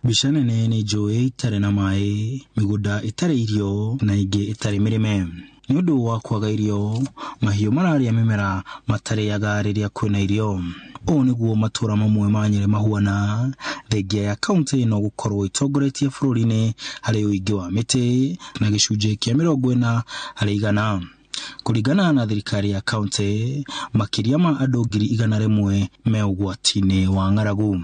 Mbica nene nĩ njũĩ itarĩ na maĩ, mĩgũnda ĩtarĩ irio na ĩngĩ ĩtarĩ mĩrĩme. Nĩ ũndũ wa kwaga irio, mahiũ mararĩa mĩmera matarĩaga rĩrĩa kwĩna irio. Ũũ nĩguo matũra mamwe ma Nyĩrĩ mahuana, thengia ya kaunti ĩno gũkorwo ĩtongoretie bũrũri-inĩ harĩ ũingĩ wa mĩtĩ na gĩcunjĩ kĩa 40%. Kũringana na thirikari ya kaunti, makĩria ma andũ 100,000 me ũgwati-inĩ wa ng'aragu.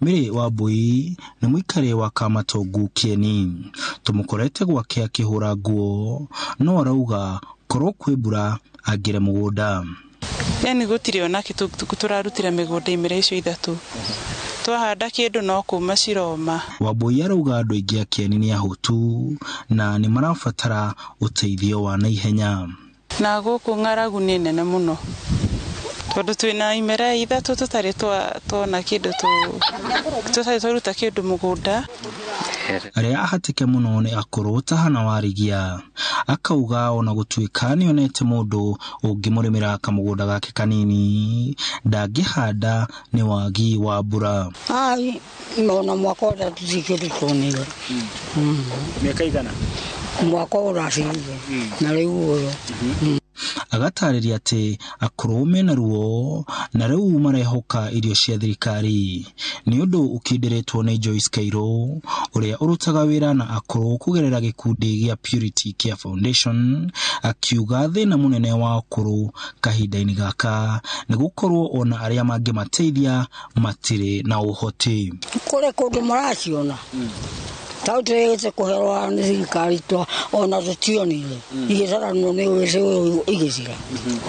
Mary Wambui nĩ mũikari wa Kamatongu Kieni. Tũmũkorete gwake akĩhũra nguo, no arauga korwo kwĩ mbura angĩre mũgũnda. Yani gũtirĩ ona kĩ tũrarutĩra mĩgũnda imera icio ithatũ. Twahanda kĩndũ no kuma ciroma. Wambui arauga andũ aingĩ a Kieni nĩ ahũtu na nĩ marabatara ũteithio wa naihenya. Na gũkũ ng'aragu nĩ nene mũno tondũ twĩna imera ithatũ tũtarĩ tuona kĩndũ, tũtarĩ twaruta kĩndũ mũgũnda. Arĩa ahatĩke mũno nĩ akũrũ ta Hana Warigia. Akauga ona gũtuĩka nĩonete mũndũ ũngĩmũrĩmĩra kamũgũnda gake kanini, ndangĩhanda nĩ wagi wa mbura. Ai, nona mwaka ũrĩa tũtikĩndũ tuonire. Mĩaka igana? Mwaka ũracirire na rĩu ũyũ. Agatarĩria atĩ akũrũ mena ruo na rĩu marehoka irio cia thirikari. Nĩ ũndũ ũkindĩrĩtwo nĩ Joyce Kairũ ũrĩa ũrutaga wĩra na akũrũ kũgerera gĩkundi gĩa Purity Care Foundation, akiuga thĩna mũnene wa akũrũ kahinda-inĩ gaka nĩ gũkorwo ona arĩa mangĩmateithia matirĩ na ũhoti. Kũrĩ kũndũ maraciona tau twĩte kũherwa nĩ thirikari twa ona tũtionire igĩcaranwo nĩ ũyũ igĩcira.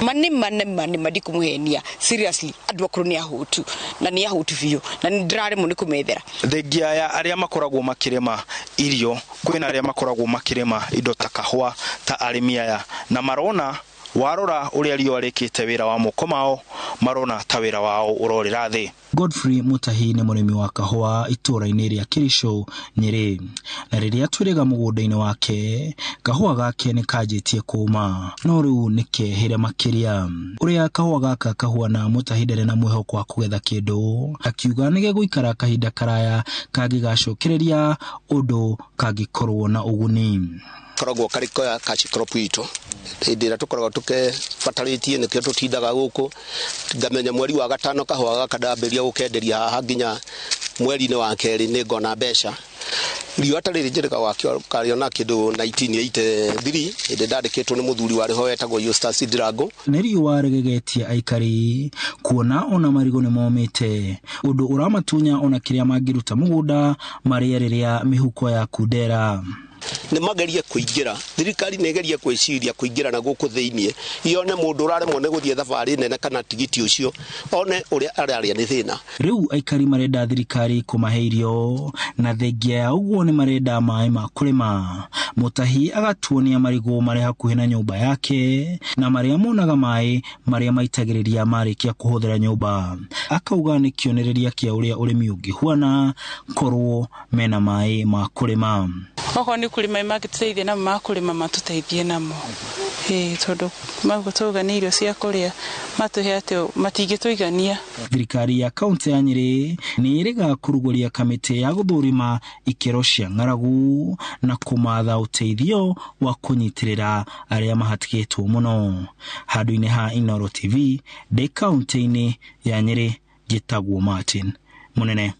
Mani mane mane mandikũmũhenia seriously, andũ akũrũ nĩ ahũtu na nĩ ahũtu biũ na nĩ ndĩraremwo nĩ kũmethera. Thengia ya arĩa makoragwo makĩrĩma irio, kwĩna arĩa makoragwo makĩrĩma indo ta kahũa ta arĩmi aya, na marona warora ũrĩa riũa rĩkĩte wĩra wa moko mao, marona ta wĩra wao ũrorĩra thĩ. Godfrey Mutahi nĩ mũrĩmi wa kahũa itũũra-inĩ rĩa Kericho, Nyĩrĩ, na rĩrĩa twĩrĩga mũgũnda-inĩ wake, kahũa gake nĩ kanjĩtie kũma, no rĩu nĩ kehĩre makĩria. Ũrĩa kahũa gaka kahuana, Mutahi ndarĩ na mwĩhoko wa kũgetha kĩndũ, akiuga nĩ gegũikara kahinda karaya kangĩgacokereria ũndũ kangĩkorwo na ũguni. Koragwo karĩ ka cash crop itũ hĩndĩ ĩrĩa tũkoragwo tũkebatarĩtie, nĩkĩo tũtindaga gũkũ. Ngamenya mweri wa gatano kahũa gaka ndambĩrĩria gũkenderia haha nginya mweri-inĩ wa kerĩ nĩ ngona mbeca. Riũa ta rĩrĩ njĩrĩga karĩona kĩndũ 1983 hĩndĩ ndandĩkĩtwo nĩ mũthuri warĩ ho wetagwo Eustace Ndirango. Nĩ riũa rĩgegetie aikari kuona ona marigũ nĩ momĩte, ũndũ ũramatunya ona kĩrĩa mangĩruta mũgũnda marĩe rĩrĩa mĩhuko ya kundera. Nĩ magerie kũingĩra, thirikari nĩ ĩgerie gwĩciria kũingĩra na gũkũ thĩiniĩ, yone mũndũ ũraremwo nĩ gũthiĩ thabarĩ nene kana tigiti ũcio, one ũrĩa ararĩa nĩ thĩna. Rĩu aikari marenda thirikari kũmahe irio na thengia ya ũguo nĩ marenda maĩ ma kũrĩma. Mutahi agatuonia marigũ marĩ hakuhĩ na nyũmba yake na marĩa monaga maĩ marĩa maitagĩrĩria marĩkia kũhũthĩra nyũmba. Akauga nĩ kĩonereria kĩa ũrĩa ũrĩmi ũngĩhuana korwo mena maĩ ma kũrĩma. Okorwo nĩ kũrĩma mangĩtũteithia namo ma kũrĩma matũteithie namo. Tondũ magũtũga nĩ irio cia kũrĩa matũhe atĩ matingĩtũigania. Thirikari ya kaunti ya Nyĩrĩ nĩ ĩrĩga kũrugũria kamĩtĩ ya gũthũrima ikĩro cia ng'aragu na kũmatha ũteithio wa kũnyitĩrĩra arĩa mahatĩkĩtwo mũno. Handũ-inĩ ha Inooro TV, ndĩ kaunti-inĩ ya Nyĩrĩ, njĩtagwo Martin Mũnene.